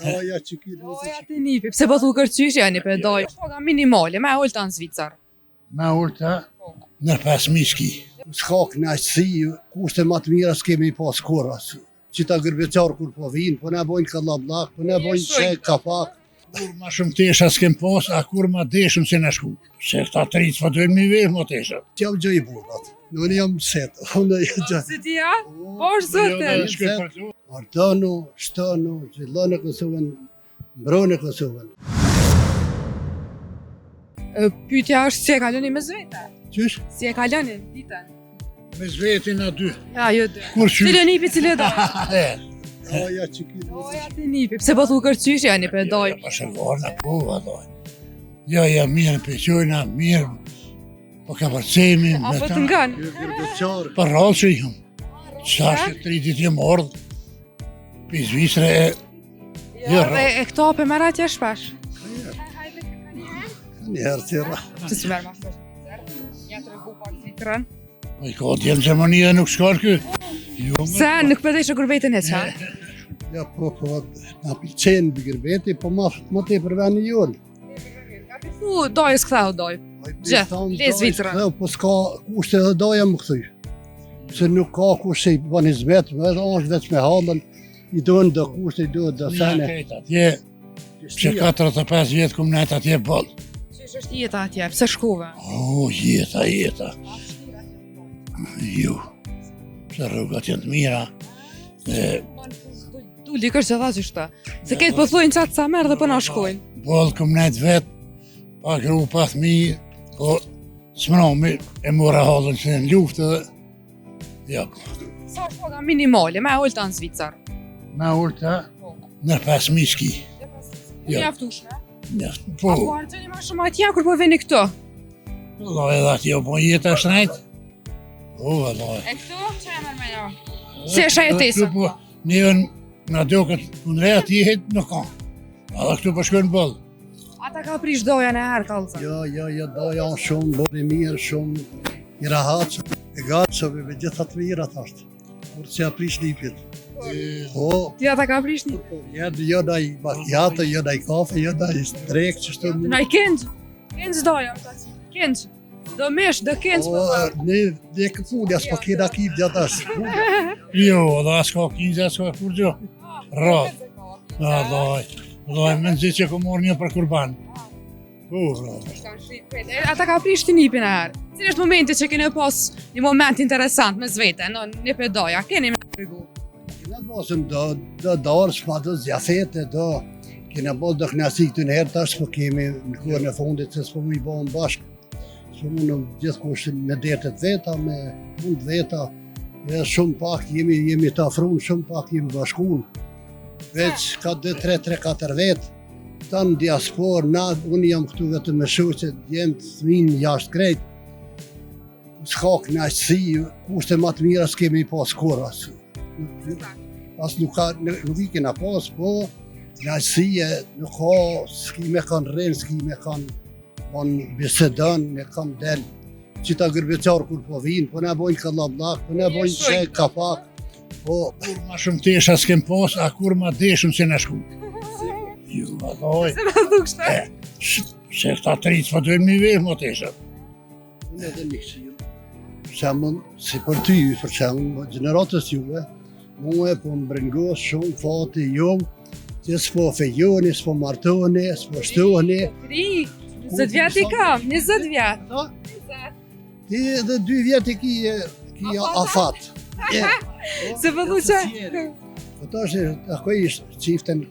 Daja që ki Daja te nipi, pse po thu kërqysh ja nipi daj. Paga minimale, ma e ulta në Zvicër. Ma e ulta nër 5.000 s'ki. S'ka knaqësi, kushte ma të mira s'kemi pas kurrë. Qita gurbetçarë kur po vinë, po na bojnë kallabllak, po na bojnë që kapak. Kur ma shumë tesha s'kem pas, a kur ma deshëm se na shku. Se këta të rinjtë s'po dojnë mi vesh mo tesha. Jam gjë i burrat, unë jam set, unë jam gjë. Si ti ja? Po është zotin. Martonu, shtonu, zhvillone Kosovën, mbrone Kosovën. Pyetja është si e kaloni mes vete? Qysh? Si e kaloni ditën? Mes vete na dy. Ja, jo dy. Kur qysh? Cili nipi, cili daja? Daja që ki Daja te nipi. Pse po thu kërqysh ja nipi daj? Po shërgorna, po, vallaj. Jo, ja mirë, pëqojna, mirë, po ka përcemi. A po të ngan? Për rrallë që jam. Qa është tri ditë jam ardhë, pi Zvicre e Jo, dhe e këto pe merr atje shpesh. Një herë tjera. Që si merr ma shpesh? Ja tregu pak Zvicrën. Po i ka djemë Gjermani dhe nuk shkon ky. Jo, Se nuk pe deshë gurbetin e qa? Ja, po, po, na pëlqen gurbeti, po ma, ma tepër veni jonë. Thu, dajës kthehu daj. Gjithë, le Zvicrën. Po s'ka kushte edhe daja më kthy. Se nuk ka kushte i bën hizmet, edhe është veç me hallën, i duhen do kushte, i duhen do sene. Atje, që 45 vjetë kum nejt atje boll. Qysh është jeta atje, pse shkove? O, jeta, jeta. Ju, pse rrugat janë të mira. E, Duli kërë që tha që shta. Se këtë po thujnë qatë sa merë dhe po na shkojnë. Boll kum nejt vetë, pa gru, pa thmi, po s'mrami e mora hallën që në luftë dhe, ja. Sa është paga minimale, ma e ulta në Zvicër? Ma e ulta, nër 5.000 s'ki. Jo. Mjaftushme? Mjaft, po. A po harxhoni ma shumë atje kur po veni këtu? Valla edhe atje, po jeta është shtrejt. Po, valla. E këtu, që e merr me jo? Si është jetesa? Po, neve na doket kundre atje nuk ka. Edhe këtu po shkojnë boll. A ta ka prish daja në herë kallëzën? Jo, jo, jo, daja është shumë burrë i mirë, shumë i rahat, shumë i gatshëm, me gjitha të mirat është. Kur që ja prish nipit. Po. Ti a ta ka prish nipit? Po, jo, jo naj makiato, jo naj kafe, jo naj drekë, që shtë... Naj kingjë, kingjë daja, kingjë. Do mish, do kingjë. Po, ne, ne këpulja, s'po kena kingjë gjatë ashtë. Jo, dhe as ka kingjë, as ka kurgjo. Rrallë. Da, daj. Daj, me nëzi që ku morë një për kurban. Po, bro. A ta ka prish ty nipin e herë? Cili është momenti që keni pas një moment interesant mes vete, në nip e daja, keni me tregu? Kena pasën do, do darë, s'pa do zjafete, do, kena pas do knaqsi këtu në herë, tash s'po kemi në kohën e fundit, se s'po mujmë i bëhëm bashkë. S'po mundëm gjithkush me dertet veta, me punë të veta, e shumë pak jemi, jemi të afrun, shumë pak jemi bashkun. Veç ka 2, 3, 3, 4 vetë, ta në diasporë, na, unë jam këtu vetëm me shoqe, djemtë, fëmijë jashtë krejt, s'ka knaqësi, kushte ma të mira s'kemi pas kurrë, as, as nuk, ka, nuk i kena pas, po knaqësi nuk ka, s'ki me kanë rrenë, s'ki me kanë, po bisedon, me kanë del, qita gurbetçarë kur po vinë, po na bojnë kallabllak, po na bojnë që kapak, po... Kur ma shumë tesha s'kem pas, a kur ma deshëm se na shku. Jo, ma doj. Se ma thuk shta? Se këta të rinjtë s'po dojnë mi vesh mo tesha. Unë edhe një këshillë, për shembull, si për ty, për shembull, gjeneratës juve, Mue po më brengos shumë fati jo, që s'po fejoni, s'po martoni, s'po shtoni. Tri, 20 vjet i kam, 20 vjet. Ti edhe 2 vjet i ki, ki afat. Se po thu që... Po tash, ako ish çiften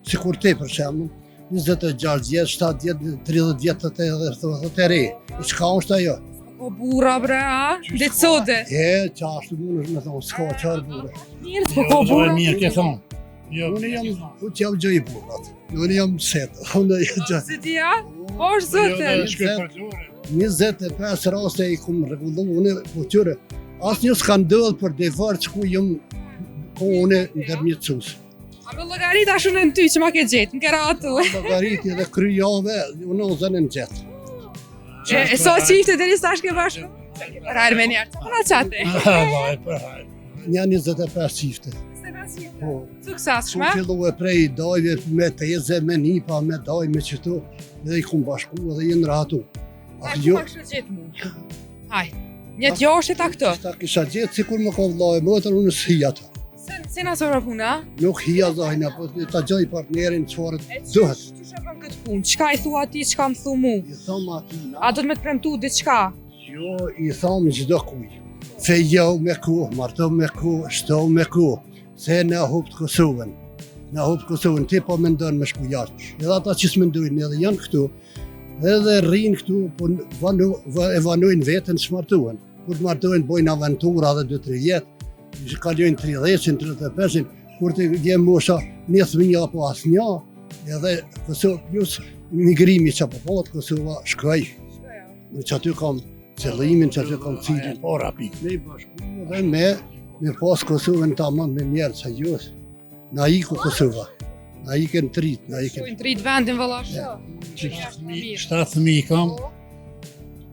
sikur ti për shembull, 26 vjet, 7 vjet, 30 vjet të të edhe të të të re. E çka është ajo? Po burra bre, a? Dhe sode. E, qa ashtu mund është me thonë, s'ka qarë burra. Mirë, s'po ka burra. Jo, mirë, ke thonë. Jo, unë jam, unë jam gjë i burrat. Unë jam set. Unë jam gjë. Si ti ja? Po është zotin. 25 raste i kum rregullu unë po qyre. Asnjë s'ka ndodhur për divorc ku jam ku unë ndërmjetësues. A me llogarit ashtu në ty që ma ke gjetë, më ke ratu. Llogarit edhe kry jave, unë o zënë në gjetë. E, e sa çifte deri sa ke bashkë? Për hajrë me njerë, që përna qate? Për hajrë, për hajrë. Një 25 çifte. Po. Suksesshme. Ku fillue prej dajve me teze, me nipa, me daj, me qëto, edhe i kum bashku edhe jenë rahatu. A jo... Ku kishe gjetë mu? Haj, një të jashtë ta këtë? Ta kisha gjetë, sikur me konë vlla e motër, unë s'hija atë. Se, se na sora puna? Nuk hija zahina, po ta gjoj partnerin çfarë duhet. Qysh e bën këtë punë? Çka i thua ti, çka më thu mu? I thom atij. A do të me të premtu diçka? Jo, i thom çdo kuj. Fejo me kohë, marto me kohë, shto me kohë, se na hupt Kosovën. Na hupt Kosovën, ti po mendon me shku jashtë. Edhe ata që s'mendojnë, edhe janë këtu, edhe rrinë këtu, po vanu, e vanojnë veten s'martohen. Kur të martohen, bojnë aventura edhe 2-3 vjet, që kalojnë 30-shin, 35-shin, kur të vjen mosha një thëmija apo asnjë, edhe Kosova plus migrimi që po bëhet Kosova shkoi. Në që aty kam qëllimin, që aty kam cilin. Po, rapik. Me i bashku dhe me, me pas Kosovën tamam me njerëz, se jo, na iku Kosova. Na ikën të rit, na ikën. Shkojnë të rit vendin vëlla shë. Shtatë fëmijë kam.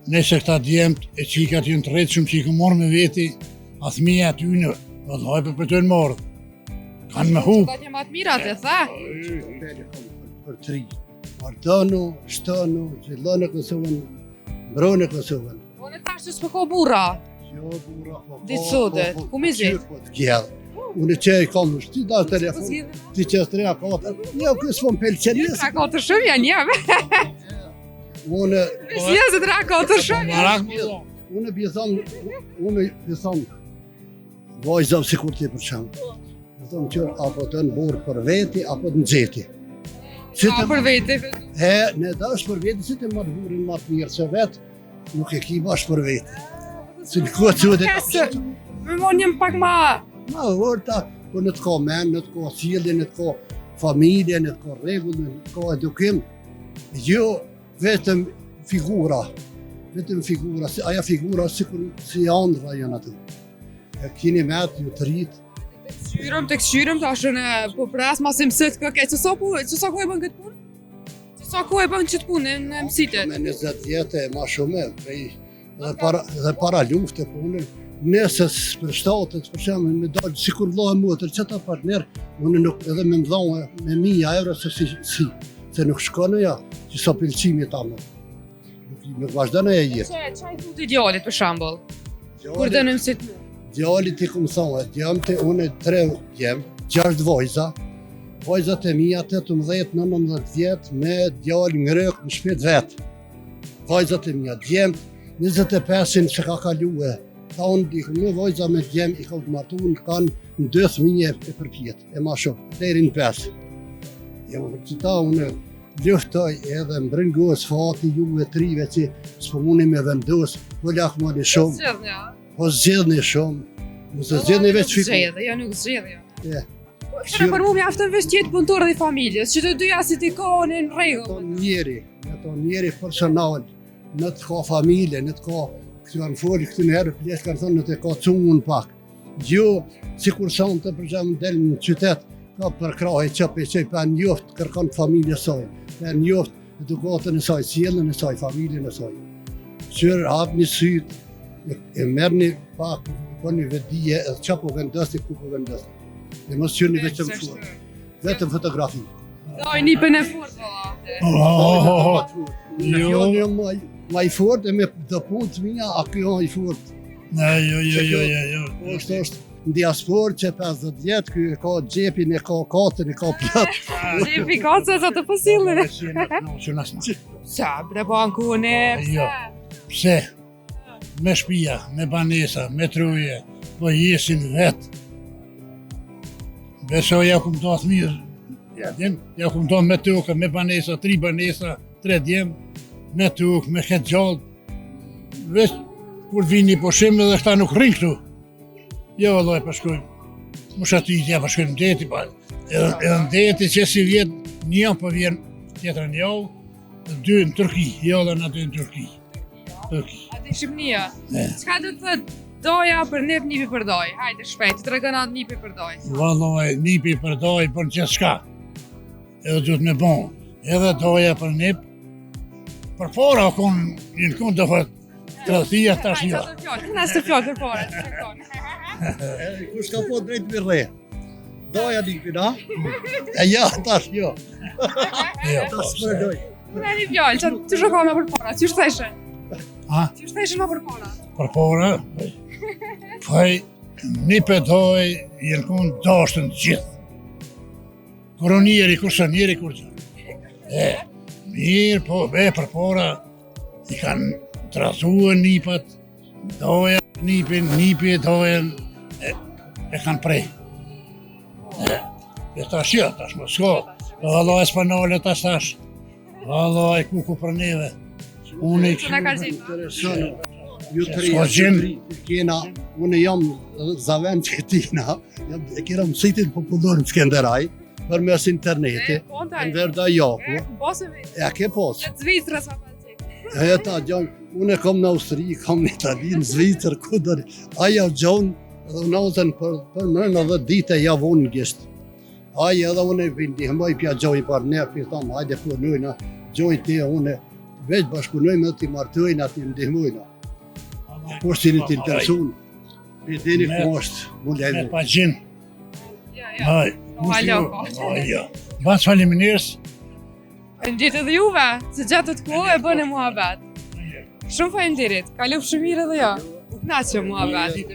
Nëse këta djemt e qikat janë të rritshëm që i kam marrë me veti, a fëmija aty në, do të hajë për të marrë. Kanë me hup. Ata janë më të mirat e tha. Për tri. Martonu, shtonu, zhvillone Kosovën, mbrone Kosovën. Po në tash s'po ka burra. Jo, burra, po ka. Ditë sodet, po, ku mi gjetë? Po të gjellë. Unë që e kam, ti da telefon, ti që tre a katër, jo, ky s'po më pëlqen. Tre a katër shumë janë jam. Unë... Si janë se tre a katër shumë janë. Unë bi thom, unë bi thom, vajzave sikur ti për shembull. Bi thom që apo të në burrë për veti, apo të nxeti. Si të për veti. E, në dash për veti, si të marrë burrin ma të mirë se vetë, nuk e ki bash për veti. Si në kohë që dhe... Me mo një pak ma... Ma vërta, po në të ka men, në të ka sjellje, në të ka familje, në të ka rregull, në të ka edukim. Jo, vetëm figura, vetëm figura, si, aja figura sikur si andrra janë ato. E kini me atë ju të rritë. Të kqyrëm, të kqyrëm, tash unë po pres, masi mësit kë ke, që sa po, që sa kohë e bën këtë punë? Që sa kohë e bën këtë punë në mësitet? Me 20 vjetë e ma shumë, prej dhe para, dhe para lufte punën, nëse s'përshtatet, për shembull, me dalë sikur vëlla e motër, qeta partner, unë nuk edhe me më dhonë me mija euro se si, si se nuk shkon ja, që sa pëlqimi ta më. Nuk, nuk vazhdon ajo jetë. Çe, çka i thu ti djalit për shembull? Kur do në mësit? Djalit i kom thonë, djemtë, unë tre djem, gjashtë vajza, vajzat e mia 18, 19 vjet me djalë ngrëk në shtëpi vet. Vajzat e mia, djem, 25-in që ka kalue, ta unë i me vajza me djem i kam të martun, kanë në dy fëmijë e përpjetë, e ma shumë, deri në pesë. Jo, për qëta unë luftoj edhe më brengos fati juve trive që s'po muni me vendos, po lakmoni shumë, po zgjidhni shumë, mos e zgjidhni veç fikur. Zgjidhni, jo nuk zgjidhni. Jo. Që për mu mjafton veç të jetë punëtor dhe i familjes, që të dyja si t'i ka në rregull. Njeri, në to njeri personal, në të ka familje, në të ka, këtu kanë folë, këtu në herë, pleqtë kanë thonë, në të ka cungun pak. Jo, sikur sonte për shembull del në qytet, ka përkrahje që për që pa njoft kërkon familje saj, pa njoft edukatën e saj, sjelljen e saj, familjen e saj. Qërë hapni sytë, e merrni pak, po një vetëdije, edhe që po vendosni, ku po vendosni. E mos qyrni vetëm fort, vetëm fotografi. Daj, një për në fort, valla. Jo, jo, ma i fort e me do punë të mija, a kjo i fort. Ne, jo, jo, jo, jo, jo. Po është është në diasporë që 50 vjet, ky e ka xhepin, e ka katën, e ka plot. Xhepi ka se sa të posillë. Sa, bre banku ne, pse? Jo, pse? Me shpia, me banesa, me truje, po jesin vetë. Beso ja kum do fëmijë, ja din, ja kum do me tokë, me banesa, tri banesa, tre djem, me tokë, me këtë gjallë. Veç kur vini pushim edhe këta nuk rrinë këtu. Jo, vëllai, po shkojmë. Më shatitja, po shkojmë në deti, pa. Edhe, edhe në deti që si vjet, një po vjen tjetra një javë, dy në Turki, jo dhe në dy në Turki. Turki. A ti Shqipnia? Çka do të thotë daja për nip, nipi për daj? Hajde shpejt, të tregon atë nipi për daj. Vallai, nipi për daj për gjithçka. Edhe duhet me bon. Edhe daja për nip. Për para kon, një kon do thotë tradhtia tash jo. Këna së fjalë për para, çka Kush ka po drejt me rre? Doja nipin, a? E ja, tash jo. Jo, Tash po, s'mendoj. Unë e një fjalë, që ty shë ka me përpara, qysh theshe? A? Qysh theshe ma përpara? Përpara, po, nip e daj, jenë konë dashtën të gjithë. Kur o njeri, kur s'o njeri, kur gjë. E, mirë, po, be, përpara, i kanë tradhue nipat, daja nipin, nipi e dajën, e, e kanë prej. E, e tash jo, tash më s'ka, valla e s'panale tash tash, valla e kuku për neve. Unë i Që na ka gjetë? Intereson. Ju të S'ka gjen. Kena, unë jam zavend që tina, jam, e kena mësitin popullor në Skenderaj, përmes interneti, E, konta e. Enver Dajaku, E, ku bose vetë. e a ke pas? Në Zvicrë sa pa qenë. E ta gjon, unë e kam në Austri, kam në Itali, në Zvicër, ku dërë, aja gjon, edhe natën për, për mrena dhe ditë e ja vonë në gisht. Ai edhe unë e ndihmoj pja gjoj par ne, pi tham, hajde punojna, gjoj ti unë, veç bashkunojmë edhe ti martojna, ti ndihmojna. Po si një të interesun, e dini ku është, mu Me lejnë. pa gjen. Ja, ja. Haj, No, alo, po. Aj, jo. Bac faleminderit. Faleminderit edhe juve, se gjatë të kohë e bënë muhabet. Shumë faleminderit. Kalofshi mirë edhe jo. U kënaqëm muhabet.